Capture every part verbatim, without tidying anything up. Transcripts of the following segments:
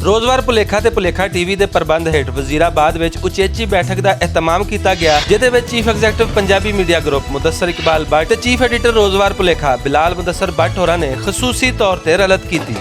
روزوار پلیکھا تے پلیکھا ٹی وی دے پربند ہیٹھ وزیر آباد وچ اچیچی بیٹھک دا اہتمام کیتا گیا، جدے وچ chief executive Punjabi media group Mudassar Iqbal Butt تے چیف ایڈیٹر روزوار پلیکھا بلال مدثر بٹ ہوراں نے خصوصی طور تے رلت کیتی۔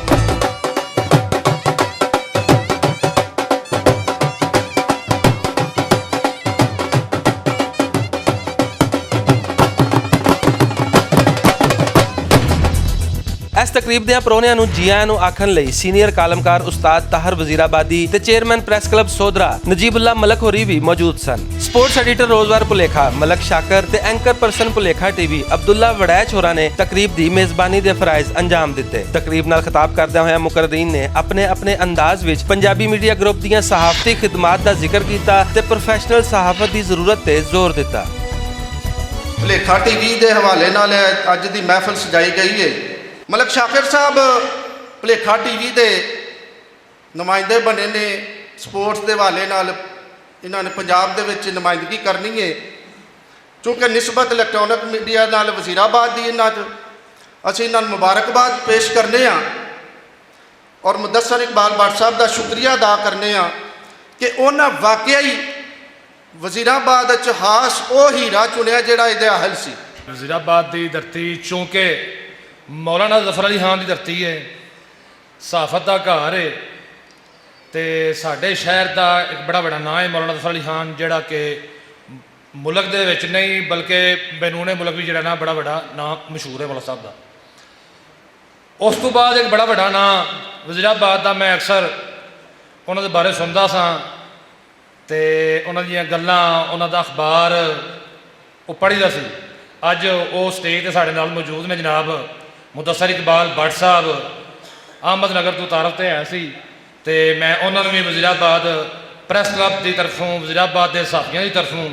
اس تقریب دیاں پروہنیاں نوں جیاں نوں آکھن لئی سینئر کالمکار استاد طاہر وزیر آبادی تے چیئرمین پریس کلب سودرا نجیب اللہ ملک ہوری وی موجود سن۔ سپورٹس ایڈیٹر روزوار پلیکھا ملک شاکر تے اینکر پرسن پلیکھا ٹی وی عبداللہ وڑیچ ہوراں نے تقریب دی میزبانی دے فرائض انجام دتے۔ تقریب نال خطاب کردیاں ہویاں مقررین نے اپنے اپنے انداز وچ پنجابی میڈیا گروپ دیاں صحافتی خدمات دا ذکر کیتا تے پروفیشنل صحافت دی ضرورت تے زور دتا۔ بھلیکھا ٹی وی دے حوالے نال اج دی محفل سجائی گئی ہے۔ ملک شاکر صاحب بھلیکھا ٹی وی دے نمائندے بنے نے، سپورٹس دے حوالے نال انہاں نے پنجاب دے وچ نمائندگی کرنی ہے۔ چونکہ نسبت الیکٹرانک میڈیا نال وزیر آباد دی انہاں چ، اسی انہاں نوں مبارکباد پیش کرنے ہاں اور مدثر اقبال بٹ صاحب دا شکریہ ادا کرنے ہاں کہ انہاں واقعی وزیر آباد چ خاص او ہیرا چنیا جڑا ایہدے اہل سی۔ وزیر آباد دی دھرتی چونکہ مولانا ظفر علی خان دی دھرتی ہے، صحافت دا گھر ہے، تے ساڈے شہر دا ایک بڑا بڑا ناں ہے مولانا ظفر علی خان، جڑا کہ ملک دے وچ نہیں بلکہ بینون ملک بھی جڑا نا بڑا بڑا ناں مشہور ہے مولانا صاحب دا۔ اس تو بعد ایک بڑا بڑا ناں وزیر آباد دا، میں اکثر انہاں دے بارے سندا ساں تے انہاں دیاں گلاں، انہاں دا اخبار او پڑھی دا سی۔ اج او سٹیج تے ساڈے نال موجود نے جناب مدثر اقبال بٹ صاحب، احمد نگر تو تعارف تے ہے سی، تے میں انہاں نوں وی وزیر آباد پریس کلب دی طرفوں، وزیر آباد دے صحافیاں دی طرفوں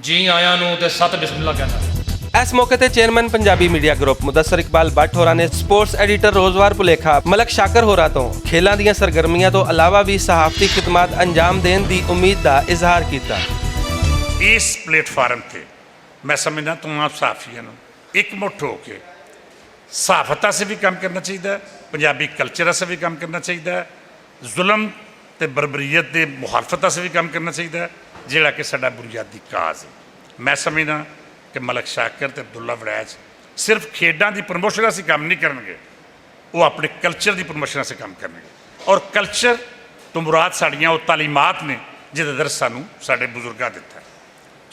جی آیاں نوں تے ست بسم اللہ کہنا۔ اس موقع تے چیئرمین پنجابی میڈیا گروپ مدثر اقبال بٹ ہوراں نے سپورٹس ایڈیٹر روزوار پلیکھا ملک شاکر ہوراں تو کھیلاں دیاں سرگرمیاں تو علاوہ وی صحافتی خدمات انجام دین دی امید دا اظہار کیتا۔ اس پلیٹ فارم تے میں سمجھنا تمام صحافیاں نوں اک مٹھ ہو کے صحافت آسے وی کم کرنا چاہیدا ہے، پنجابی کلچر آسے وی کم کرنا چاہیدا ہے، ظلم تے بربریت دے مخالفت آسے وی کم کرنا چاہیدا ہے، جیہڑا کہ ساڈا بنیادی کاز ہے۔ میں سمجھنا کہ ملک شاکر تے عبداللہ وڑیچ صرف کھیڈاں دی پروموشن آسے کم نہیں کرنگے، وہ اپنے کلچر دی پروموشن آسے کم کرنگے۔ اور کلچر تو مراد ساڈیاں وہ تعلیمات نے جہدے درس سانوں ساڈے بزرگاں دتا ہے۔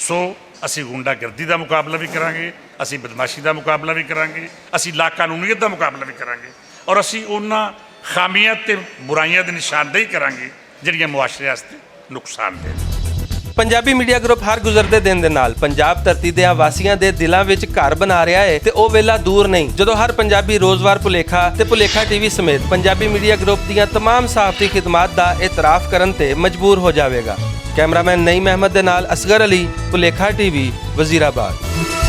سو اسی غنڈہ گردی دا مقابلہ وی کراں گے، اسی بدمعاشی دا مقابلہ وی کراں گے، اسی لاقانونیت دا مقابلہ وی کراں گے، اور اسی انہاں خامیاں تے برائیاں دی نشاندہی کراں گے جڑیاں معاشرے واسطے نقصان دہ۔ پنجابی میڈیا گروپ ہر گزردے دن دے نال پنجاب دھرتی دیاں واسیاں دے دلاں وچ گھر بنا رہیا ہے تے او ویلا دور نہیں جدوں ہر پنجابی روزوار پلیکھا تے پلیکھا ٹی وی سمیت پنجابی میڈیا گروپ دیاں تمام صحافتی خدمات دا اعتراف کرن تے مجبور ہو جاوے گا۔ کیمرہ مین نعیم احمد دے نال اصغر علی، پلیکھا ٹی وی، وزیر آباد۔